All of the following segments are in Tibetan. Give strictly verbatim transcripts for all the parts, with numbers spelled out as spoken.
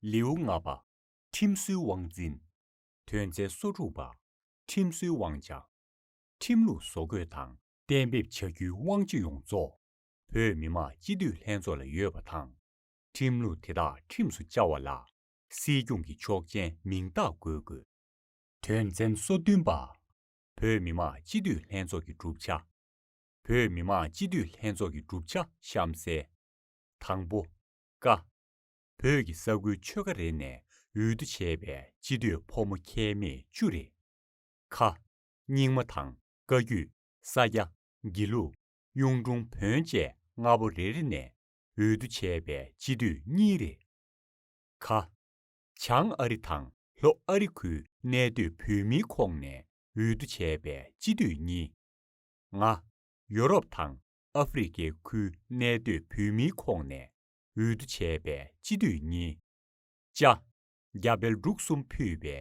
ལེའུ་ལྔ་པ། ཁྲིམས་བཟོའི་དབང་འཛིན། དོན་ཚན་སོ་དྲུག་པ། ཁྲིམས་བཟོའི་དབང་ཆ། ཁྲིམས་ལུགས་བཟོ་འགོད་དང་གཏན་འབེབས་བྱ་རྒྱུའི་དབང་ཆ་ཡོངས་རྫོགས་བོད་མི་མང་སྤྱི་འཐུས་ལྷན་ཚོགས་ལ་ཡོད་པ་དང་། ཁྲིམས་ལུགས་དེ་དག་ཁྲིམས་སུ་བཅའ་བ་ལ་སྲིད་སྐྱོང་གི་ཆོག་མཆན་མིང་རྟགས་འགོད་དགོས། དོན་ཚན་སོ་བདུན་པ། བོད་མི་མང་སྤྱི་འཐུས་ལྷན་ཚོགས་ཀྱི་གྲུབ་ཆ། བོད་མི་མང་སྤྱི་འཐུས་ལྷན་ཚོགས་ཀྱི་གྲུབ་ཆ་གཤམ་གསལ། དང་པོ། ཀ། བོད་ཀྱི་ས་ཁུལ་ཆོལ་ཁ་རེ་ནས་འོས་བསྡུ་བྱས་པའི་སྤྱི་འཐུས་ཕོ་མོ་ཁྱད་མེད་བཅུ་རེ། ཁ། རྙིང་མ་དང་བཀའ་བརྒྱུད། ས་སྐྱ། དགེ་ལུགས། གཡུང་དྲུང་བོན་བཅས་ལྔ་པོ་རེ་རེ་ནས་འོས་བསྡུ་བྱས་པའི་སྤྱི་འཐུས་གཉིས་རེ། ཁ། བྱང་ཨ་རི་དང་ལྷོ་ཨ་རི་ཁུལ་གནས་སྡོད་བོད་མིའི་ཁོངས་ནས་འོས་བསྡུ་བྱས་པའི་སྤྱི་འཐུས་གཉིས། ང་། ཡོ་རོབ་དང་ཨ་ཧྥེ་རི་ཁའི་ཁུལ་གནས་སྡོད་བོད་མིའི་ཁོངས་ནས་འོས་བསྡུ་བྱས་པའི་སྤྱི་འཐུས་གཉིས། ཅ། རྒྱ་བལ་འབྲུག་གསུམ་ཕུད་པའི་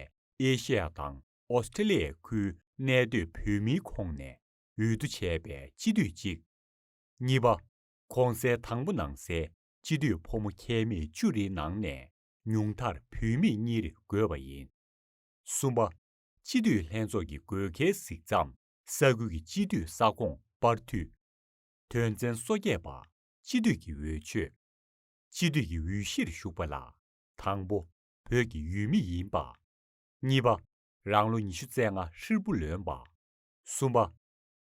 ཨེ་ཤེ་ཡ་དང་ཨོ་སི་ཀྲེ་ལི་ཡའི་ཁུལ་གནས་སྡོད་བོད་མིའི་ཁོངས་ནས་འོས་བསྡུ་བྱས་པའི་སྤྱི་འཐུས་གཅིག་གཉིས་པ། གོང་གསལ་དང་པོ་ནང་གསལ་སྤྱི་འཐུས་ཕོ་མོ་ཁྱད་མེད་བཅུ་རེའི་ནང་ནས་ཉུང་མཐར་བུད་མེད་གཉིས་རེ་དགོས་པ་ཡིན། གསུམ་པ། སྤྱི་འཐུས་ལྷན་ཚོགས་ཀྱི་དགོས་གལ་གཟིགས་མཚམས་ས་ཁུལ་གྱི་སྤྱི་འཐུས་ས་ཁོངས་སྤར་འཐུས། དོན་ཚན་སོ་བརྒྱད་པ། སྤྱི་འཐུས་ཀྱི་འོས་ཆོས། སྤྱི་འཐུས་ཀྱི་འོས་གཞིར་ཞུགས་པ་ལ། དང་པོ། བོད་ཀྱི་ཡུལ་མི་ཡིན་པ། གཉིས་པ། རང་ལོ་ཉི་ཤུ་རྩ་ལྔ་ཧྲིལ་པོ་ལོན་པ། གསུམ་པ།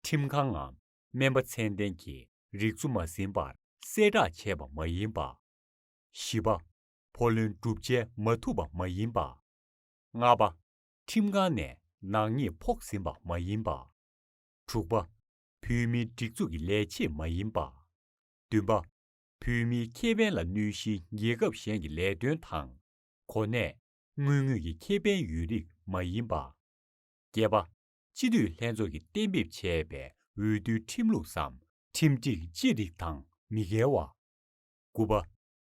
ཁྲིམས་ཁང་ངམ་སྨན་པ་ཚད་ལྡན་གྱི་རིག་གཙོ་མ་ཟིན་པར་གསལ་བསྒྲགས་བྱས་པ་མ་ཡིན་པ། བཞི་པ། བུ་ལོན་སྒྲུབ་འཇལ་མ་ཐུབ་པ་མ་ཡིན་པ། ལྔ་པ། ཁྲིམས་ཁང་ནས་ནག་ཉེས་ཕོག་ཟིན་པ་མ་ཡིན་པ། དྲུག་པ། བོད་མིའི་སྒྲིག་འཛུགས་ཀྱི་ལས་བྱེད་མ་ཡིན་པ། བདུན་པ། བོད་མིའི་ཁེ་ཕན་ལ་གནོད་གཞིའི་རྒྱལ་ཁབ་གཞན་གྱི་ལས་དོན་དང་། གོ་གནས། དངུལ་དངོས་ཀྱི་ཁེ་ཕན་ཡོད་རིགས་མ་ཡིན་པ། བརྒྱད་པ། སྤྱི་འཐུས་ལྷན་ཚོགས་ཀྱིས་གཏན་འབེབས་བྱས་པའི་འོས་བསྡུའི་ཁྲིམས་ལུགས་སམ་ཁྲིམས་སྒྲིག་ཅི་རིགས་དང་མི་འགལ་བ། དགུ་པ།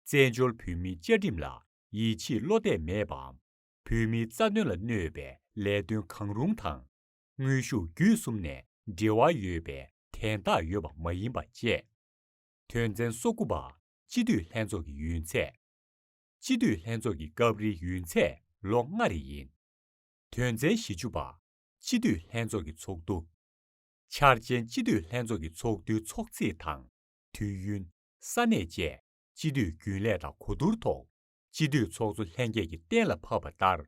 བཙན་བྱོལ་བོད་མིའི་བཅའ་ཁྲིམས་ལ་ཡིད་ཆེས་བློ་གཏད་མེད་པའམ། བོད་མིའི་རྩ་དོན་ལ་གནོད་པའི་ལས་དོན་གང་རུང་དང་། དངོས་ཤུགས་བརྒྱུད་གསུམ་ནས་འབྲེལ་བ་ཡོད་པའི་དན་རྟགས་ཡོད་པ་མ་ཡིན་པ་བཅས། དོན་ཚན་སོ་དགུ་པ། སྤྱི་འཐུས་ལྷན་ཚོགས་ཀྱི་ཡུན་ཚད། སྤྱི་འཐུས་ལྷན་ཚོགས་ཀྱི་སྐབས་རེའི་ཡུན་ཚད་ལོ་ལྔ་རེ་ཡིན། དོན་ཚན་བཞི་བཅུ་པ། སྤྱི་འཐུས་ལྷན་ཚོགས་ཀྱི་ཚོགས་འདུ། འཆར་ཅན་སྤྱི་འཐུས་ལྷན་ཚོགས་ཀྱི་ཚོགས་འདུའི་ཚོགས་ཚེས་དང་། དུས་ཡུན། ས་གནས་བཅས་སྤྱི་འཐུས་རྒྱུན་ལས་དང་གོ་བསྡུར་ཐོག་སྤྱི་འཐུས་ཚོགས་གཙོ་ལྷན་རྒྱས་ཀྱིས་གཏན་ལ་ཕབ་པ་ལྟར།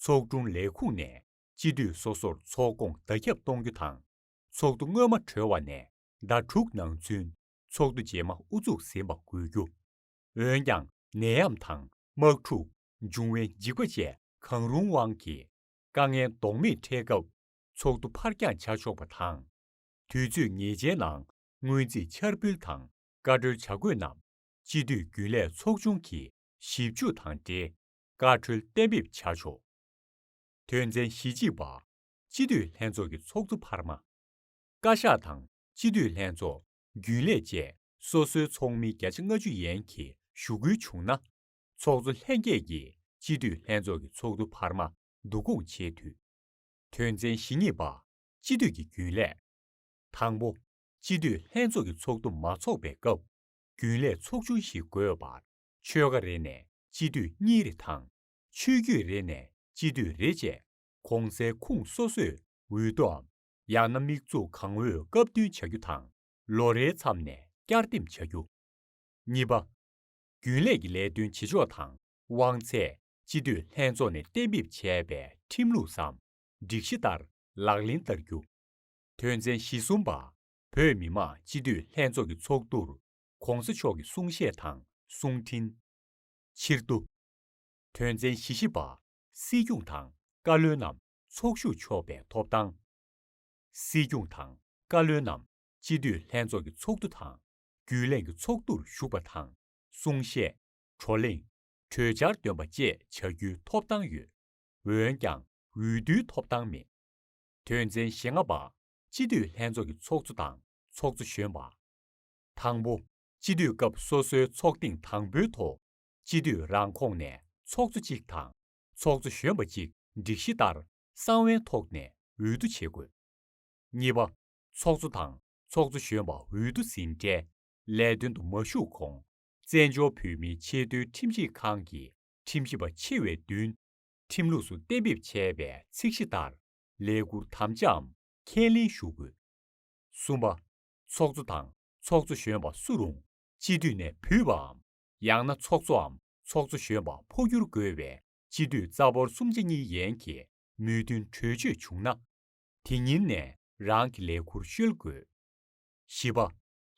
ཚོགས་དྲུང་ལས་ཁུངས་ནས་སྤྱི་འཐུས་སོ་སོར་ཚོགས་སྐོང་བརྡ་ཁྱབ་གཏོང་རྒྱུ་དང་། ཚོགས་འདུ་སྔོན་མ་གྲོལ་བ་ནས་ཟླ་དྲུག་ནང་ཚུན་ཚོགས་འདུ་རྗེས་མ་དབུ་འཛུགས་ཟིན་པ་དགོས་རྒྱུ། འོན་ཀྱང་ནད་ཡམས་དང་དམག་འཁྲུག་འབྱུང་བའི་འཇིགས་པ་བཅས་གང་རུང་དབང་གིས་དཀའ་ངལ་ལྡོག་མེད་འཕྲད་སྐབས་ཚོགས་འདུ་ཕར་འགྱངས་བྱ་ཆོག་པ་དང་། དུས་ཚོད་ངེས་ཅན་ནང་སྔོན་རྩིས་འཆར་འབུལ་དང་བཀའ་འཁྲོལ་བྱ་དགོས་རྣམས་སྤྱི་འཐུས་རྒྱུན་ལས་ཚོགས་ཆུང་གིས་ཞིབ་འཇུག་དང་འབྲེལ་བཀའ་འཁྲོལ་གཏན་འབེབས་བྱ་ཆོག་དོན་ཚན་ཞེ་གཅིག་པ། སྤྱི་འཐུས་ལྷན་ཚོགས་ཀྱི་ཚོགས་གཙོ་འཕར་མ། བཀའ་ཤག་དང་སྤྱི་འཐུས་ལྷན་ཚོགས་རྒྱུན་ལས་བཅས་སོ་སོའི་ཚོགས་མི་བརྒྱ་ཆ་ལྔ་བཅུ་ཡན་གྱིས་ཞུ་སྐུལ་བྱུང་ན། ཚོགས་གཙོ་ལྷན་རྒྱས་ཀྱིས་སྤྱི་འཐུས་ལྷན་ཚོགས་ཀྱི་ཚོགས་འདུ་འཕར་མ་བསྡུ་སྐོང་བྱེད་དུས། དོན་ཚན་ཞེ་གཉིས་པ། སྤྱི་འཐུས་ཀྱི་རྒྱུན་ལས། དང་པོ། སྤྱི་འཐུས་ལྷན་ཚོགས་ཀྱི་ཚོགས་འདུ་མ་འཚོགས་པའི་སྐབས། རྒྱུན་ལས་ཚོགས་ཆུང་ཞིག་དགོས་པར། ཆོལ་ཁ་རེ་ནས་སྤྱི་འཐུས་གཉིས་རེ་དང་། ཆོས་བརྒྱུད་རེ་ནས་སྤྱི་འཐུས་རེ་བཅས་གོང་གསལ་ཁུངས་སོ་སོས་འོས་བསྡུའམ། ཡང་ན་དམིགས་འཛུགས་གང་འོས་སྐབས་བསྟུན་བྱ་རྒྱུ་དང་། ལོ་རེའི་མཚམས་ནས་བསྐྱར་འདེམས་བྱ་རྒྱུ། གཉིས་པ། རྒྱུན་ལས་ཀྱི་ལས་དོན་བྱེད་ཕྱོགས་དང་དབང་ཚད་སྤྱི་འཐུས་ལྷན་ཚོགས་ནས་གཏན་འབེབས་བྱས་པའི་ཁྲིམས་ལུགས་སམ། སྒྲིག་གཞི་ལྟར་ལག་ལེན་བསྟར་རྒྱུ། དོན་ཚན་ཞེ་གསུམ་པ། བོད་མི་མང་སྤྱི་འཐུས་ལྷན་ཚོགས་ཀྱི་ཚོགས་འདུར་༸གོང་ས་མཆོག་གི་གསུང་བཤད་དང་གསུང་འཕྲིན། ཕྱིར་བསྡུ། དོན་ཚན་ཞེ་བཞི་པ། སྲིད་སྐྱོང་དང་བཀའ་བློན་རྣམས་ཚོགས་ཞུགས་ཆོག་པའི་ཐོབ་ཐང་། སྲིད་སྐྱོང་དང་བཀའ་བློན་རྣམས་སྤྱི་འཐུས་ལྷན་ཚོགས་ཀྱི་ཚོགས་འདུ་དང་རྒྱུན་ལས་ཀྱི་ཚོགས་འདུར་ཞུགས་པ་དང་གསུང་བཤད། བགྲོ་གླེང་། གྲོས་འཆར་འདོན་པ་བཅས་བྱ་རྒྱུའི་ཐོབ་ཐང་ཡོད། འོན་ཀྱང་འོས་བསྡུའི་ཐོབ་ཐང་མེད། དོན་ཚན་ཞེ་ལྔ་པ། སྤྱི་འཐུས་ལྷན་ཚོགས་ཀྱི་ཚོགས་གཙོ་དང་ཚོགས་གཙོ་གཞོན་པ། དང་པོ། སྤྱི་འཐུས་སྐབས་སོ་སོའི་ཚོགས་ཐེངས་དང་པོའི་ཐོག་སྤྱི་འཐུས་རང་ཁོངས་ནས་ཚོགས་གཙོ་གཅིག་དང་ཚོགས་གཙོ་གཞོན་པ་གཅིག་སྒྲིག་གཞི་ལྟར་གསང་བའི་ཐོག་ནས་འོས་བསྡུ་བྱེད་དགོས། གཉིས་པ། ཚོགས་གཙོ་དང་ཚོགས་གཙོ་གཞོན་པ་འོས་བསྡུ་ཟིན་འཕྲལ་ལས་དོན་དུ་མ་ཞུགས་གོང་བཙན་བྱོལ་བོད་མིའི་ཆེས་མཐོའི་ཁྲིམས་ཞིབ་ཁང་གིས་ ཁྲིམས་ཞིབ་པ་ཆེ་བའི་མདུན་ཁྲིམས་ལུགས་སུ་གཏན་འབེབས་བྱས་པའི་ཚད་གཞི་ལྟར་ལས་ཁུར་དམ་བཅའམ་ཁས་ལེན་ཞུ་དགོས། གསུམ་པ། ཚོགས་གཙོ་དང་ཚོགས་གཙོ་གཞོན་པ་སུ་རུང་སྤྱི་འཐུས་ནས་བུད་པའམ་ཡང་ན་ཚོགས་གཙོའམ་ཚོགས་གཙོ་གཞོན་པ་འཕོ་འགྱུར་དགོས་པའི་སྤྱི་འཐུས་རྩ་འབོར་གསུམ་ཆ་གཉིས་ཡན་གྱི་མོས་མཐུན་གྲོས་ཆོད་བྱུང་ན། དེ་ཉིན་ནས་རང་གི་ལས་ཁུར་བཤོལ་དགོས། བཞི་པ།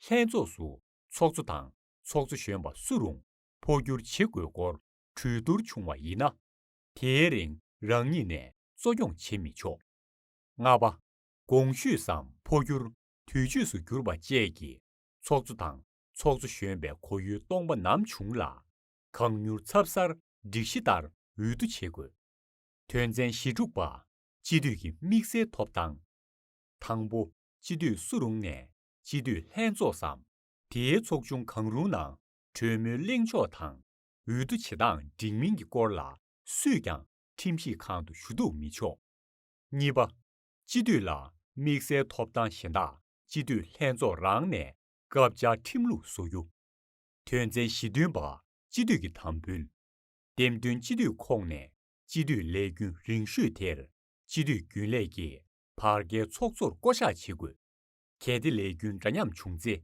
ལྷན་ཚོགས་སུ་ཚོགས་གཙོ་དང་ཚོགས་གཙོ་གཞོན་པ་སུ་རུང་འཕོ་འགྱུར་བྱེད་དགོས་སྐོར་གྲོས་བསྡུར་བྱུང་བ་ཡིན་ན། དེའི་རིང་རང་ཉིད་ནས་གཙོ་སྐྱོང་བྱེད་མི་ཆོག་ལྔ་པ། དགོངས་ཞུས་སམ་འཕོ་འགྱུར་དུས་ཆོས་སུ་གྱུར་པ་བཅས་ཀྱི་ཚོགས་གཙོ་དང་ཚོགས་གཙོ་གཞོན་པའི་གོ་ཡུལ་སྟོང་པ་ནམ་བྱུང་ལ། གང་མྱུར་ཚབ་གསར་སྒྲིག་གཞི་ལྟར་འོས་བསྡུ་བྱེད་དགོས། དོན་ཚན་ཞེ་དྲུག་པ། སྤྱི་འཐུས་ཀྱི་དམིགས་བསལ་ཐོབ་ཐང་། དང་པོ། སྤྱི་འཐུས་སུ་རུང་ནས་སྤྱི་འཐུས་ལྷན་ཚོགས་སམ། དེའི་ཚོགས་ཆུང་གང་རུང་ནང་གྲོས་མོལ་གླེང་ཕྱོགས་དང་འོས་བསྡུ་བྱེད་སྟངས་འགྲིག་མིན་གྱི་སྐོར་ལ་སུས་ཀྱང་ཁྲིམས་ཞིབ་ཁང་དུ་ཞུ་གཏུག་མི་ཆོག་གཉིས་པ། སྤྱི་འཐུས་ལ་དམིགས་བསལ་ཐོབ་ཐང་གཞན་དག་སྤྱི་འཐུས་ལྷན་ཚོགས་རང་ནས་སྐབས་འཆར་ཁྲིམས་ལུགས་བཟོ་རྒྱུ། དོན་ཚན་ཞེ་བདུན་པ། སྤྱི་འཐུས་ཀྱི་དམ་འབུལ། འདེམས་ཐོན་སྤྱི་འཐུས་ཁོངས་ནས་སྤྱི་འཐུས་ལས་རྒྱུན་རིང་ཤོས་དེར་སྤྱི་འཐུས་རྒྱུན་ལས་ཀྱིས་བར་བརྒལ་ཚོགས་གཙོར་བསྐོ་གཞག་བྱེད་དགོས། གལ་ཏེ་ལས་རྒྱུན་འདྲ་མཉམ་བྱུང་ཚེ།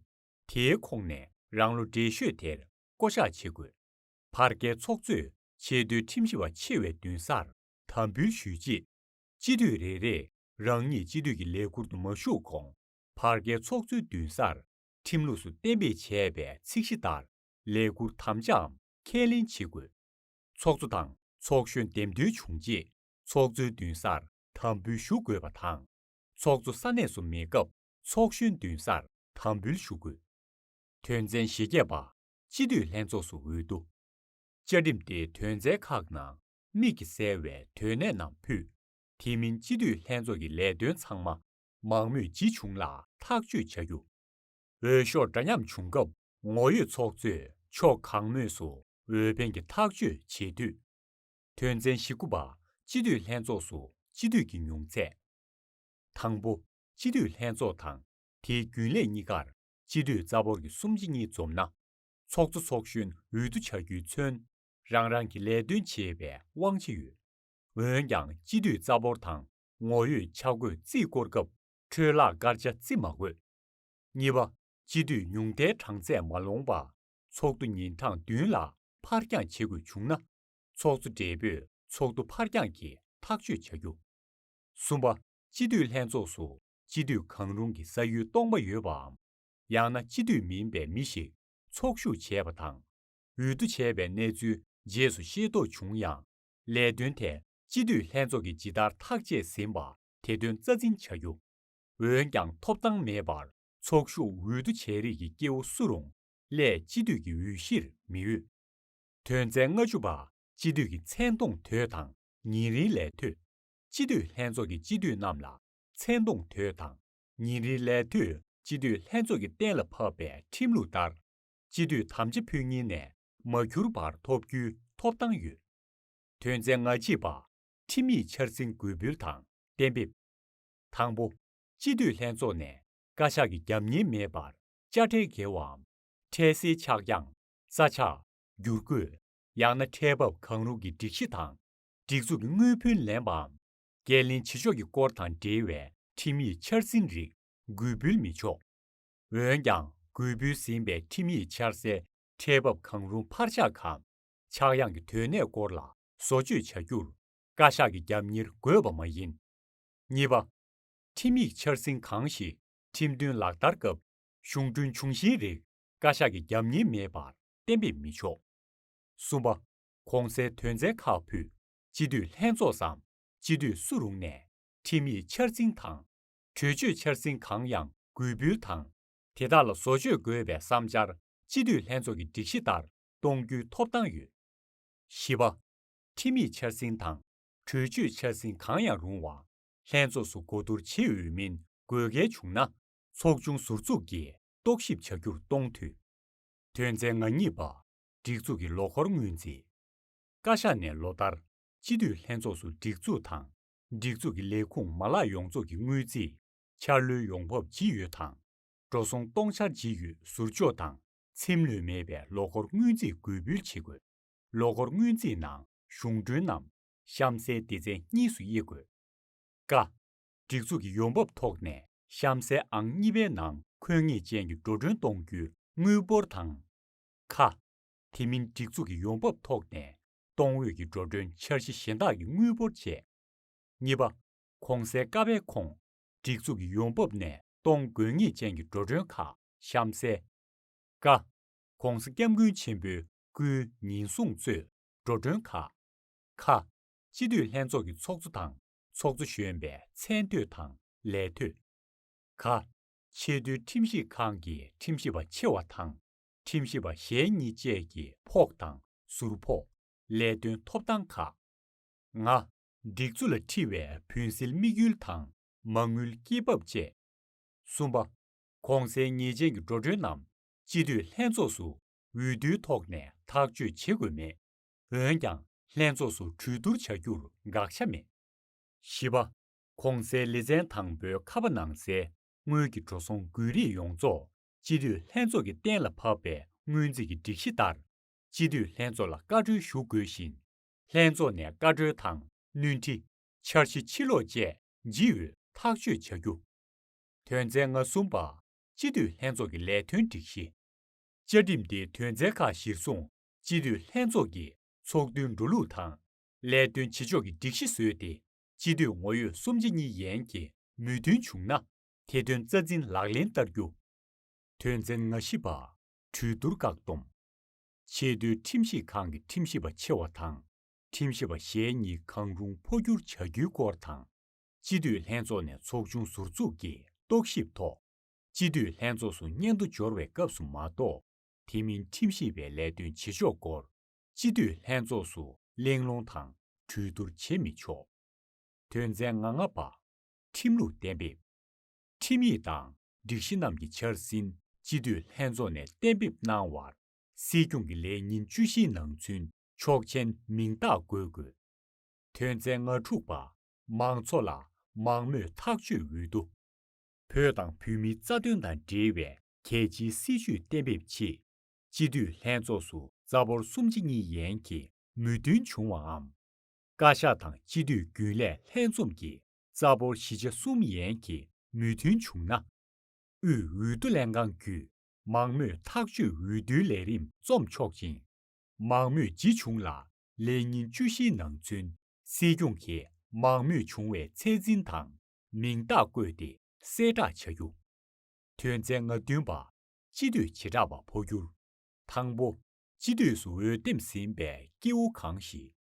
དེའི་ཁོངས་ནས་རང་ལོ་བགྲེས་ཤོས་དེར་བསྐོ་གཞག་བྱེད་དགོས། བར་བརྒལ་ཚོགས་གཙོས་ཆེས་མཐོའི་ཁྲིམས་ཞིབ་པ་ཆེ་བའི་མདུན་སར་དམ་འབུལ་ཞུས་རྗེས། སྤྱི་འཐུས་རེ་རེས་རང་ཉིད་སྤྱི་འཐུས་ཀྱི་ལས་ཁུར་དུ་མ་ཞུགས་གོང་། བར་བརྒལ་ཚོགས་གཙོའི་མདུན་སར་ཁྲིམས་ལུགས་སུ་གཏན་འབེབས་བྱས་པའི་ཚད་གཞི་ལྟར་ལས་ཁུར་དམ་བཅའམ་ཁས་ལེན་བྱེད་དགོས། ཚོགས་གཙོ་དང་ཚོགས་གཞོན་འདེམས་ཐོན་བྱུང་རྗེས། ཚོགས་གཙོའི་མདུན་སར་དམ་འབུལ་ཞུ་དགོས་པ་དང་། ཚོགས་གཙོ་ས་གནས་སུ་མེད་སྐབས་ཚོགས་གཞོན་མདུན་སར་དམ་འབུལ་ཞུ་དགོས། དོན་ཚན་ཞེ་བརྒྱད་པ། སྤྱི་འཐུས་ལྷན་ཚོགས་སུ་འོས་བསྡུ། བཅའ་ཁྲིམས་དེའི་དོན་ཚན་ཁག་ནང་དམིགས་ཀྱིས་བསལ་བའི་དོན་གནད་རྣམས་ཕུད། དེ་མིན་སྤྱི་འཐུས་ལྷན་ཚོགས་ཀྱི་ལས་དོན་ཚང་མ་མང་མོས་ཇི་བྱུང་ལ་ཐག་གཅོད་བྱ་རྒྱུ། འོས་ཤོག་འདྲ་མཉམ་བྱུང་སྐབས་ངོ་ཡོད་ཚོགས་གཙོས་ཕྱོགས་གང་མོས་སུ་འོས་འཕེན་གྱི་ཐག་གཅོད་བྱེད་དུས། དོན་ཚན་ཞེ་དགུ་པ། སྤྱི་འཐུས་ལྷན་ཚོགས་སུ་སྤྱི་འཐུས་ཀྱི་ཉུང་ཚད། དང་པོ། སྤྱི་འཐུས་ལྷན་ཚོགས་དང་དེའི་རྒྱུན་ལས་གཉིས་ཀར་སྤྱི་འཐུས་རྩ་འབོར་གྱི་གསུམ་ཆ་གཉིས་འཛོམས་ན། ཚོགས་གཙོ་ཚོགས་གཞོན་འོས་བསྡུ་བྱ་རྒྱུས་མཚོན། རང་རང་གི་ལས་དོན་བྱེད་པའི་དབང་ཆ་ཡོད། འོན་ཀྱང་སྤྱི་འཐུས་རྩ་འབོར་དང་ངོ་ཡོད་ཆ་བགོས་རྩིས་བསྐོར་སྐབས་འཕྲོས་བརླག་སྐར་ཆ་བརྩི་མ་དགོས། གཉིས་པ། སྤྱི་འཐུས་ཉུང་མཐའི་གྲངས་ཚད་མ་ལོངས་པ། ཚོགས་འདུ་ཉིན་གྲངས་བདུན་ལ་ཕར་འགྱངས་བྱེད་དགོས་བྱུང་ན། ཚོགས་གཙོ་བགྲེས་པོས་ཚོགས་འདུ་ཕར་འགྱངས་ཀྱི་ཐག་གཅོད་བྱ་རྒྱུ། གསུམ་པ། སྤྱི་འཐུས་ལྷན་ཚོགས་སུ་སྤྱི་འཐུས་གང་རུང་གི་ས་ཡུལ་སྟོང་པ་ཡོད་པའམ། ཡང་ན་སྤྱི་འཐུས་མིན་པའི་མི་ཞིག་ཚོགས་ཞུགས་བྱས་པ་དང་། འོས་བསྡུ་བྱས་པའི་གནས་ཚུལ་རྗེས་སུ་ཤེས་རྟོགས་བྱུང་ཡང་། ལས་དོན་དེ་སྤྱི་འཐུས་ལྷན་ཚོགས་ཀྱིས་ཇི་ལྟར་ཐག་བཅད་ཟིན་པ་དེ་དོན་རྩ་འཛིན་བྱ་རྒྱུ། འོན་ཀྱང་ཐོབ་ཐང་མེད་པར་ཚོགས་ཞུགས་འོས་བསྡུ་བྱས་རིགས་ཀྱི་སྐྱེ་བོ་སུ་རུང་སླད་སྤྱི་འཐུས་ཀྱི་འོས་གཞིར་མི་འོས། དོན་ཚན་ལྔ་བཅུ་པ། སྤྱི་འཐུས་ཀྱི་མཚན་མཐོང་དོད་དང་ཉིན་རེའི་ལས་དོད། སྤྱི་འཐུས་ལྷན་ཚོགས་ཀྱི་སྤྱི་འཐུས་རྣམས་ལ་མཚན་མཐོང་དོད་དང་ཉིན་རེའི་ལས་དོད་སྤྱི་འཐུས་ལྷན་ཚོགས་ཀྱིས་གཏན་ལ་ཕབ་པའི་ཁྲིམས་ལུགས་ལྟར་སྤྱི་འཐུས་དམ་བཅའ་ཕུལ་ཉིན་ནས་མ་འཁྱུར་བར་ཐོབ་རྒྱུའི་ཐོབ་ཐང་ཡོད། དོན་ཚན་ང་གཅིག་པ། ཁྲིམས་ཡིག་འཆར་ཟིན་འགོད་འབུལ་དང་གཏན་འབེབས། དང་པོ། སྤྱི་འཐུས་ལྷན་ཚོགས་ནས་བཀའ་ཤག་གི་རྒྱབ་གཉེར་མེད་པར་དཔྱ་ཁྲལ་འགེལ་བའམ། ཁྲལ་སེལ་ཆག་ཡང་། རྩ་ཆག་བསྒྱུར་བཀོད། ཡང་ན་ཁྲལ་འབབ་གང་རུང་གི་སྒྲིག་གཞི་དང་སྒྲིག་འཛུགས་ཀྱི་དངུལ་བུན་ལེན་པའམ། འགན་ལེན་བྱེད་ཕྱོགས་ཀྱི་སྐོར་དང་འབྲེལ་བའི་ཁྲིམས་ཡིག་འཆར་ཟིན་རིགས་འགོད་འབུལ་མི་ཆོག་འོན་ཀྱང་འགོད་འབུལ་ཟིན་པའི་ཁྲིམས་ཡིག་འཆར་སའི་ཁྲལ་འབབ་གང་རུང་ཕར་ཆག་གམ་ཆག་ཡང་གི་དོན་གནད་སྐོར་ལ་བཟོ་བཅོས་བྱ་རྒྱུར་བཀའ་ཤག་གི་རྒྱབ་གཉེར་དགོས་པ་མ་ཡིན། གཉིས་པ། ཁྲིམས་ཡིག་འཆར་ཟིན་གང་ཞིག་ཁྲིམས་མཐུན་ལག་བསྟར་སྐབས་གཞུང་གྲོན་འབྱུང་བཞིའི་རིགས་བཀའ་ཤག་གི་རྒྱབ་གཉེར་མེད་པར་གཏན་འབེབས་མི་ཆོག་གསུམ་པ། གོང་གསལ་དོན་ཚན་ཁག་ཕུད་སྤྱི་འཐུས་ལྷན་ཚོགས་སམ་སྤྱི་འཐུས་སུ་རུང་ནས་ཁྲིམས་ཡིག་འཆར་ཟིན་དང་གྲོས་ཆོད་འཆར་ཟིན་གང་ཡང་འགོད་འབུལ་དང་དེ་དག་ལ་བཟོ་བཅོས་དགོས་པའི་བསམ་འཆར་སྤྱི་འཐུས་ལྷན་ཚོགས་ཀྱི་སྒྲིག་གཞི་ལྟར་གཏོང་རྒྱུའི་ཐོབ་ཐང་ཡོད། བཞི་པ། ཁྲིམས་ཡིག་འཆར་ཟིན་དང་གྲོས་ཆོད་འཆར་ཟིན་གང་ཡང་རུང་བ་ལྷན་ཚོགས་སུ་གོ་བསྡུར་བྱེད་འོས་མིན་དགོས་གལ་བྱུང་ན་ཚོགས་ཆུང་ཟུར་འཛུགས་ཀྱིས་རྟོག་ཞིབ་བྱ་རྒྱུར་གཏོང་འཐུས། དོན་ཚན་ང་གཉིས་པ། སྒྲིག་འཛུགས་ཀྱི་ལོ་འཁོར་སྔོན་རྩིས། བཀའ་ཤག་ནས་ལོ་ལྟར་སྤྱི་འཐུས་ལྷན་ཚོགས་སུ་སྒྲིག་འཛུགས་དང་སྒྲིག་འཛུགས་ཀྱི་ལས་ཁུངས་མ་ལག་ཡོངས་རྫོགས་ཀྱི་དངུལ་རྩིས་འཆར་ལོའི་ཡོང་འབབ་ཇི་ཡོད་དང་། འགྲོ་སོང་གཏོང་འཆར་ཇི་ཡོད་ཟུར་འཇོག་དང་ཚེམས་ལོས་མེད་པའི་ལོ་འཁོར་སྔོན་རྩིས་འགོད་འབུལ་བྱེད་དགོས། ལོ་འཁོར་སྔོན་རྩིས་ནང་གཞུང་གྲོན་ནམ་གཤམ་གསལ་སྡེ་ཚན་གཉིས་སུ་དབྱེ་དགོས། ཀ། སྒྲིག་འཛུགས་ཀྱི་ཡོང་འབབ་ཐོག་ནས་གཤམ་གསལ་ཨང་གཉིས་པའི་ནང་འཁོད་ངེས་ཅན་གྱི་འགྲོ་གྲོན་གཏོང་རྒྱུའི་དངུལ་འབོར་དང་། ཁ། དེ་མིན་སྒྲིག་འཛུགས་ཀྱི་ཡོང་འབབ་ཐོག་ནས་གཏོང་འོས་ཀྱི་འགྲོ་གྲོན་འཆར་གཞི་གཞན་དག་གི་དངུལ་འབོར་བཅས། གཉིས་པ། གོང་གསལ་ཀ་པའི་ཁོངས་སྒྲིག་འཛུགས་ཀྱི་ཡོང་འབབ་ནས་གཏོང་དགོས་ངེས་ཅན་གྱི་འགྲོ་གྲོན་ཁག་གཤམ་གསལ། ཀ། ༸གོང་ས་༸སྐྱབས་མགོན་ཆེན་པོའི་སྐུའི་ཉིན་སྲུང་གཙོས་འགྲོ་གྲོན་ཁག་ཁ། སྤྱི་འཐུས་ལྷན་ཚོགས་ཀྱི་ཚོགས་གཙོ་དང་ཚོགས་གཙོ་གཞོན་པའི་མཚན་ཐོས་དང་ལས་ཐོས། ག། ཆེས་མཐོའི་ཁྲིམས་ཞིབ་ཁང་གི་ཁྲིམས་ཞིབ་པ་ཆེ་བ་དང་ཁྲིམས་ཞིབ་པ་གཞན་གཉིས་བཅས་ཀྱི་ཕོགས་དང་ཟུར་ཕོགས། ལས་དོན་ཐོབ་ཐང་ཁག་ང། སྒྲིག་འཛུགས་ལ་འཁྲི་བའི་བུན་སེལ་དམིགས་ཡུལ་དང་མ་དངུལ་སྐྱེད་འབབ་བཅས། གསུམ་པ། གོང་གསལ་ངེས་ཅན་གྱི་འགྲོ་གྲོན་རྣམས་སྤྱི་འཐུས་ལྷན་ཚོགས་སུ་འོས་བསྡུའི་ཐོག་ནས་ཐག་གཅོད་བྱེད་དགོས་མེད། འོན་ཀྱང་ལྷན་ཚོགས་སུ་གྲོས་བསྡུར་བྱ་རྒྱུར་དགག་བྱ་མེད། བཞི་པ། གོང་གསལ་ལེ་ཚན་དང་པོའི་ཁ་པ་ནང་གསལ་དངུལ་གྱི་འགྲོ་སོང་དགོས་རིགས་ཡོངས་རྫོགས་སྤྱི་འཐུས་ལྷན་ཚོགས་ཀྱིས་གཏན་ལ་ཕབ་པའི་སྔོན་རྩིས་ཀྱི་སྒྲིག་གཞི་ལྟར་སྤྱི་འཐུས་ལྷན་ཚོགས་ལ་བཀའ་འཁྲོལ་ཞུ་དགོས་ཤིང་། ལྷན་ཚོགས་ནས་བཀའ་འཁྲོལ་དང་སྣོན་འཕྲི། འཆར་གཞི་ཕྱིར་སློག་བཅས་ཇི་འོས་ཐག་གཅོད་བྱ་རྒྱུ། དོན་ཚན་ང་གསུམ་པ། སྤྱི་འཐུས་ལྷན་ཚོགས་ཀྱི་ལས་དོན་སྒྲིག་གཞི། བཅའ་ཁྲིམས་འདིའི་དོན་ཚན་ཁག་གཞིར་བཟུང་སྤྱི་འཐུས་ལྷན་ཚོགས་ཀྱི་ཚོགས་འདུའི་འགྲོ་ལུགས་དང་ལས་དོན་བྱེད་ཕྱོགས་ཀྱི་སྒྲིག་གཞི་བཟོས་ཏེ་སྤྱི་འཐུས་ངོ་ཡོད་གསུམ་ཆ་གཉིས་ཡན་གྱི་མོས་མཐུན་བྱུང་ན་དེ་དོན་རྩ་འཛིན་ལག་ལེན་བསྟར་རྒྱུ། དོན་ཚན་ང་བཞི་པ། གྲོས་བསྡུར་བཀག་སྡོམ། ཆེས་མཐོའི་ཁྲིམས་ཞིབ་ཁང་གི་ཁྲིམས་ཞིབ་པ་ཆེ་བ་དང་ཁྲིམས་ཞིབ་པ་གཞན་གཉིས་གང་རུང་འཕོ་འགྱུར་བྱ་རྒྱུའི་སྐོར་དང་། སྤྱི་འཐུས་ལྷན་ཚོགས་ནས་ཚོགས་ཆུང་ཟུར་འཛུགས་ཀྱི་རྟོག་ཞིབ་ཐོག་སྤྱི་འཐུས་ལྷན་ཚོགས་སུ་སྙན་ཐོ་འབྱོར་བའི་སྐབས་སུ་མ་གཏོགས་དེ་མིན་ཁྲིམས་ཞིབ་པའི་ལས་དོན་བྱེད་ཕྱོགས་སྐོར་སྤྱི་འཐུས་ལྷན་ཚོགས་སུ་གླེང་སློང་དང་གྲོས་བསྡུར་བྱེད་མི་ཆོག་དོན་ཚན་ང་ལྔ་པ། ཁྲིམས་ལུགས་གཏན་འབེབས། ཁྲིམས་ཡིག་དང་སྒྲིག་གཞི་རྣམས་ཀྱི་འཆར་ཟིན་སྤྱི་འཐུས་ལྷན་ཚོགས་ནས་གཏན་འབེབས་གནང་བར་སྲིད་སྐྱོང་གི་ལས་ཉིན་བཅུ་བཞིའི་ནང་ཚུན་ཆོག་མཆན་མིང་རྟགས་བཀོད་དགོས། དོན་ཚན་ང་དྲུག་པ། མང་ཚོགས་ལ་མང་མོས་ཐག་གཅོད་འོས་བསྡུ། བོད་དང་བོད་མིའི་རྩ་དོན་དང་འབྲེལ་བའི་གལ་ཆེའི་སྲིད་བྱུས་གཏན་འབེབས་ཆེད། སྤྱི་འཐུས་ལྷན་ཚོགས་སུ་རྩ་འབོར་གསུམ་ཆ་གཉིས་ཡན་གྱི་མོས་མཐུན་བྱུང་བའམ། བཀའ་ཤག་དང་སྤྱི་འཐུས་རྒྱུན་ལས་ལྷན་འཛོམས་ཀྱི་རྩ་འབོར་བཞི་ཆ་གསུམ་ཡན་གྱི་མོས་མཐུན་བྱུང་ན། དབུས་འོས་བསྡུ་ལྷན་ཁང་བརྒྱུད་མང་མོས་ཐག་གཅོད་འོས་བསྡུའི་ལས་རིམ་རྩོམ་ཆོག་ཅིང་། མང་མོས་ཇི་བྱུང་ལ་ལས་ཉིན་བཅུ་བཞིའི་ནང་ཚུན་སྲིད་སྐྱོང་གིས་མང་མོས་བྱུང་བའི་ཚད་འཛིན་དང་མིང་རྟགས་བཀོད་དེ་གསལ་བསྒྲགས་བྱ་རྒྱུ། དོན་ཚན་ང་བདུན་པ། སྤྱི་འཐུས་བྱེ་བྲག་པ་འཕོ་འགྱུར། དང་པོ། སྤྱི་འཐུས་སུ་འོས་འདེམས་ཟིན་པའི་སྐྱེ་བོ་གང་ཞིག་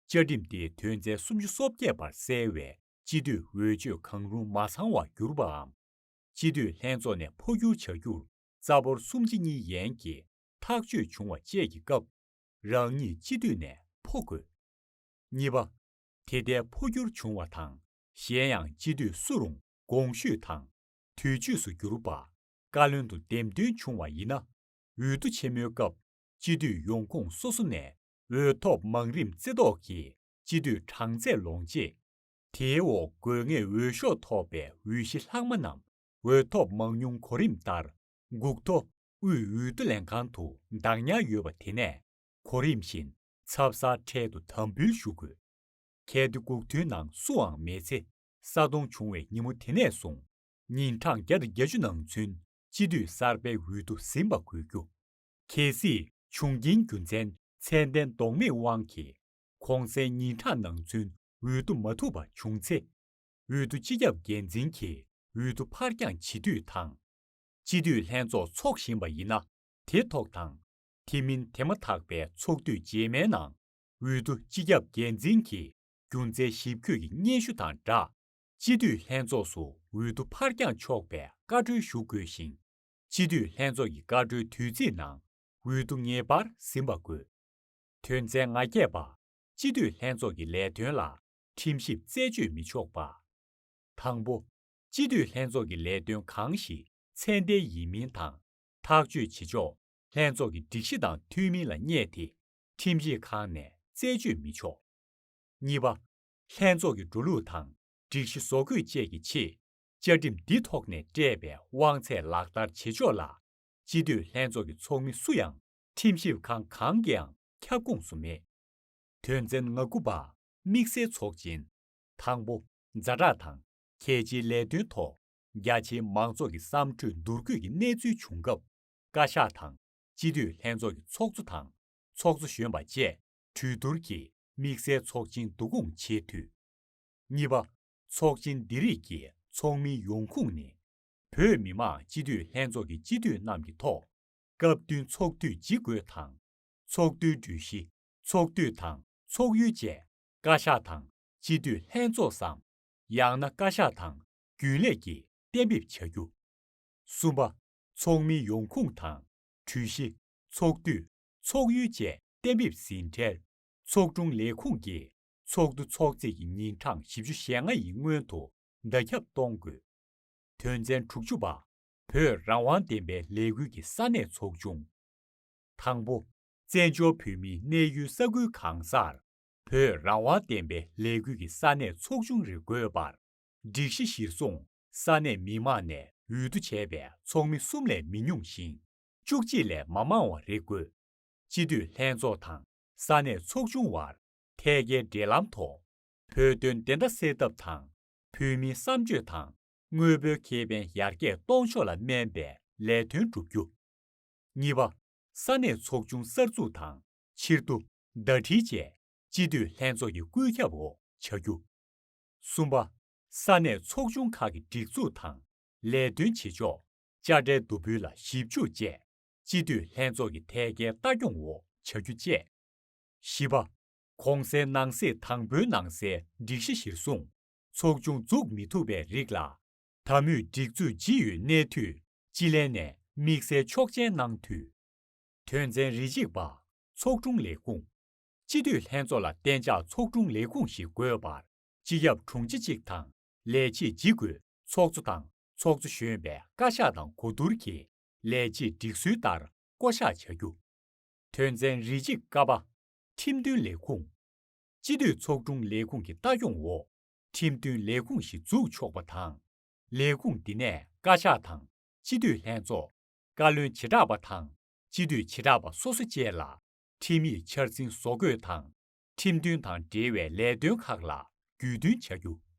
བཅའ་ཁྲིམས་དེའི་དོན་ཚན་སུམ་ཅུ་སོ་བརྒྱད་པར་གསལ་བའི་སྤྱི་འཐུས་འོས་ཆོས་གང་རུང་མ་ཚང་བར་གྱུར་པའམ། སྤྱི་འཐུས་ལྷན་ཚོགས་ནས་འཕོ་འགྱུར་བྱ་རྒྱུར་རྩ་འབོར་གསུམ་ཆ་གཉིས་ཡན་གྱི་ཐག་གཅོད་བྱུང་བ་བཅས་ཀྱི་སྐབས་རང་ཉིད་སྤྱི་འཐུས་ནས་འཕོ་དགོས། གཉིས་པ། དེ་ལྟའི་འཕོ་འགྱུར་བྱུང་བ་དང་གཞན་ཡང་སྤྱི་འཐུས་སུ་རུང་གོང་ཞུས་དང་དུས་མཆོད་སུ་གྱུར་པ་བཀའ་བློན་དུ་འདེམས་ཐོན་བྱུང་བ་ཡིན་ན། འོས་བསྡུ་ཆེན་མོའི་སྐབས་སྤྱི་འཐུས་ཡོང་ཁུངས་སོ་སོ་ནས་འོས་ཐོབ་མང་རིམ་རྩེ་བཏོག་གིས་སྤྱི་འཐུས་གྲངས་ཚད་ལོངས་རྗེས། དེའི་འོག་དགོས་ངེས་འོས་ཤོག་ཐོབ་པའི་འོས་གཞི་ལྷག་མ་རྣམས་འོས་ཐོབ་མང་ཉུང་གོ་རིམ་ལྟར་འགུག་ཐོ་དབུས་འོས་བསྡུ་ལྷན་ཁང་དུ་བདག་ཉར་ཡོད་པ་དེ་ནས་གོ་རིམ་བཞིན་ཚབ་གསར་འཕྲལ་དུ་དམ་འབུལ་ཞུ་དགོས། གལ་ཏེ་འགུག་ཐོའི་ནང་སུའང་མེད་ཚེ་ས་སྟོང་བྱུང་བའི་ཉིན་མོ་དེ་ནས་བཟུང་ཉིན་གྲངས་བརྒྱ་དང་བརྒྱད་ཅུ་ནང་ཚུན་སྤྱི་འཐུས་གསར་པའི་འོས་བསྡུ་ཟིན་པ་དགོས་རྒྱུ། གལ་སྲིད་བྱུང་རྐྱེན་རྒྱུ་མཚན་ཚད་ལྡན་ལྡོག་མེད་དབང་གིས་གོང་གསལ་ཉིན་གྲངས་ནང་ཚུན་འོས་བསྡུ་མ་ཐུབ་པ་བྱུང་ཚེ། འོས་བསྡུ་སྤྱི་ཁྱབ་འགན་འཛིན་གྱིས་འོས་བསྡུ་ཕར་འགྱངས་བྱེད་དུས་དང་། སྤྱི་འཐུས་ལྷན་ཚོགས་འཚོགས་བཞིན་པ་ཡིན་ན་དེ་ཐོག་དང་། དེ་མིན་དེ་མ་ཐག་པའི་ཚོགས་དུས་རྗེས་མའི་ནང་འོས་བསྡུ་སྤྱི་ཁྱབ་འགན་འཛིན་གྱིས་རྒྱུ་མཚན་ཞིབ་འཁོད་ཀྱི་སྙན་ཞུ་དང་སྦྲགས། སྤྱི་འཐུས་ལྷན་ཚོགས་སུ་འོས་བསྡུ་ཕར་འགྱངས་ཆོག་པའི་བཀའ་འཁྲོལ་ཞུ་དགོས་ཤིང་། སྤྱི་འཐུས་ལྷན་ཚོགས་ཀྱི་བཀའ་འཁྲོལ་དུས་ཚིགས་ནང་འོས་བསྡུ་ངེས་པར་ཟིན་པ་དགོས། དོན་ཚན་ང་བརྒྱད་པ། སྤྱི་འཐུས་ལྷན་ཚོགས་ཀྱི་ལས་དོན་ལ་ཁྲིམས་ཞིབ་རྩད་གཅོད་མི་ཆོག་པ། དང་པོ། སྤྱི་འཐུས་ལྷན་ཚོགས་ཀྱི་ལས་དོན་གང་ཞིག་ཚད་ལྡན་ཡིན་མིན་དང་ཐག་གཅོད་བྱེད་ཕྱོགས་ལྷན་ཚོགས་ཀྱི་སྒྲིག་གཞི་དང་མཐུན་མིན་ལ་བསྙད་དེ་ཁྲིམས་ཞིབ་ཁང་ནས་རྩད་གཅོད་མི་ཆོག་གཉིས་པ། ལྷན་ཚོགས་ཀྱི་འགྲོ་ལུགས་དང་སྒྲིག་གཞི་བཟོ་འགོད་བཅས་ཀྱི་ཆེད་བཅའ་ཁྲིམས་འདི་ཐོག་ནས་སྤྲད་པའི་དབང་ཚད་ལག་བསྟར་བྱེད་ཕྱོགས་ལ་སྤྱི་འཐུས་ལྷན་ཚོགས་ཀྱི་ཚོགས་མི་སུ་ཡང་ཁྲིམས་ཞིབ་ཁང་གང་གིའང་ཁྱབ་ཁོངས་སུ་མེད། དོན་ཚན་ང་དགུ་པ། དམིགས་བསལ་ཚོགས་ཆེན། དང་པོ། ཛ་དྲག་དང་གལ་ཆེའི་ལས་དོན་ཐོག་རྒྱ་ཆེའི་མང་ཚོགས་ཀྱི་བསམ་གྲོས་བསྡུར་དགོས་ཀྱི་གནས་ཚུལ་བྱུང་སྐབས། བཀའ་ཤག་དང་སྤྱི་འཐུས་ལྷན་ཚོགས་ཀྱི་ཚོགས་གཙོ་དང་ཚོགས་གཙོ་གཞོན་པ་བཅས་གྲོས་བསྡུར་གྱིས་དམིགས་བསལ་ཚོགས་ཆེན་བསྡུ་སྐོང་བྱེད་འཐུས། གཉིས་པ། ཚོགས་ཆེན་འདི་རིགས་ཀྱི་ཚོགས་མིའི་ཡོང་ཁུངས་ནི། བོད་མི་མང་སྤྱི་འཐུས་ལྷན་ཚོགས་ཀྱི་སྤྱི་འཐུས་རྣམས་ཀྱི་ཐོག་སྐབས་བསྟུན་ཚོགས་འཐུས་ཇི་དགོས་དང་། ཚོགས་འདུའི་གྲོས་གཞི། ཚོགས་དུས་དང་ཚོགས་ཡུལ་བཅས་བཀའ་ཤག་དང་སྤྱི་འཐུས་ལྷན་ཚོགས་སམ། ཡང་ན་བཀའ་ཤག་དང་རྒྱུན་ལས་ཀྱིས་གཏན་འབེབས་བྱ་རྒྱུ། གསུམ་པ། ཚོགས་མིའི་ཡོང་ཁུངས་དང་། གྲོས་གཞི། ཚོགས་དུས། ཚོགས་ཡུལ་བཅས་གཏན་འབེབས་ཟིན་འཕྲལ། ཚོགས་དྲུང་ལས་ཁུངས་ཀྱིས་ཚོགས་འདུ་ཚོགས་ཚེས་ཀྱི་ཉིན་གྲངས་བཞི་བཅུ་ཞེ་ལྔ་ཡི་སྔོན་དུ་བརྡ་ཁྱབ་གཏོང་དགོས། དོན་ཚན་དྲུག་ཅུ་པ། བོད་རང་དབང་བདེན་པའི་ལས་འགུལ་གྱི་ས་གནས་ཚོགས་ཆུང་། དང་པོ། བཙན་བྱོལ་བོད་མིའི་གནས་ཡུལ་ས་ཁུལ་གང་སར་བོད་རང་དབང་བདེན་པའི་ལས་འགུལ་གྱི་ས་གནས་ཚོགས་ཆུང་རེ་དགོས་པར། སྒྲིག་གཞི་གཞིར་བཟུང་ས་གནས་མི་མང་ནས་འོས་བསྡུ་བྱས་པའི་ཚོགས་མི་གསུམ་ལས་མི་ཉུང་ཞིང་། བཅུ་གཅིག་ལས་མ་མང་བ་རེ་དགོས། སྤྱི་འཐུས་ལྷན་ཚོགས་དང་ས་གནས་ཚོགས་ཆུང་བར་ཐད་ཀའི་འབྲེལ་ལམ་ཐོག་བོད་དོན་བདེན་མཐའ་གསལ་ཐབས་དང་། བོད་མིའི་བསམ་སྤྱོད་དང་དངོས་པོའི་ཁེ་ཕན་ཡར་རྒྱས་གཏོང་ཕྱོགས་ལ་སྨན་པའི་ལས་དོན་བསྒྲུབ་རྒྱུ། གཉིས་པ། ས་གནས་ཚོགས་ཆུང་གསར་འཛུགས་དང་ཕྱིར་བསྡུ། ཟླ་སྒྲིལ་བཅས་སྤྱི་འཐུས་ལྷན་ཚོགས་ཀྱི་བཀོད་ཁྱབ་འོག་བྱ་རྒྱུ། གསུམ་པ། ས་གནས་ཚོགས་ཆུང་ཁག་གི་སྒྲིག་འཛུགས་དང་ལས་དོན་བྱེད་ཕྱོགས། དཔྱ་ཁྲལ་བསྡུ་འབུལ་ལ་ཞིབ་འཇུག་བཅས་སྤྱི་འཐུས་ལྷན་ཚོགས་ཀྱི་ཐད་ཀའི་ལྟ་སྐྱོང་འོག་བྱ་རྒྱུ་བཅས། བཞི་པ། གོང་གསལ་ནང་གསེས་དང་པོའི་ནང་གསལ་སྒྲིག་གཞི་གཞིར་བཟུང་ཚོགས་ཆུང་འཛུགས་མི་ཐུབ་པའི་རིགས་ལ། ད་མུས་སྒྲིག་འཛུགས་ཇི་ཡོད་གནས་འཐུས་སྤྱི་ལྷན་ནས་དམིགས་བསལ་ཆོག་མཆན་གནང་འཐུས། དོན་ཚན་རེ་གཅིག་པ། ཚོགས་དྲུང་ལས་ཁུངས། སྤྱི་འཐུས་ལྷན་ཚོགས་ལ་གཏན་འཇགས་ཚོགས་དྲུང་ལས་ཁུངས་ཤིག་དགོས་པར། སྤྱི་ཁྱབ་དྲུང་ཆེ་གཅིག་དང་ལས་བྱེད་ཇི་དགོས་ཚོགས་གཙོ་དང་ཚོགས་གཙོ་གཞོན་པས་བཀའ་ཤག་དང་གོ་བསྡུར་གྱིས་ལས་བྱེད་སྒྲིག་སྲོལ་ལྟར་བསྐོ་གཞག་བྱ་རྒྱུ། དོན་ཚན་རེ་གཅིག་ཀ་པ། ཁྲིམས་མཐུན་ལས་ཁུངས། སྤྱི་འཐུས་ཚོགས་དྲུང་ལས་ཁུངས་ཀྱི་ལྟ་སྐྱོང་འོག་ཁྲིམས་མཐུན་ལས་ཁུངས་ཤིག་འཛུགས་ཆོག་པ་དང་། ལས་ཁུངས་འདི་ནས་བཀའ་ཤག་དང་སྤྱི་འཐུས་ལྷན་ཚོགས། བཀའ་བློན་བྱེ་བྲག་པ་དང་སྤྱི་འཐུས་བྱེ་བྲག་པ་སོ་སོ་བཅས་ལ་ཁྲིམས་ཡིག་འཆར་ཟིན་བཟོ་འགོད་དང་། ཁྲིམས་མཐུན་དང་འབྲེལ་བའི་ལས་དོན་ཁག་ལ་རྒྱུས་སྟོན་བྱ་རྒྱུ།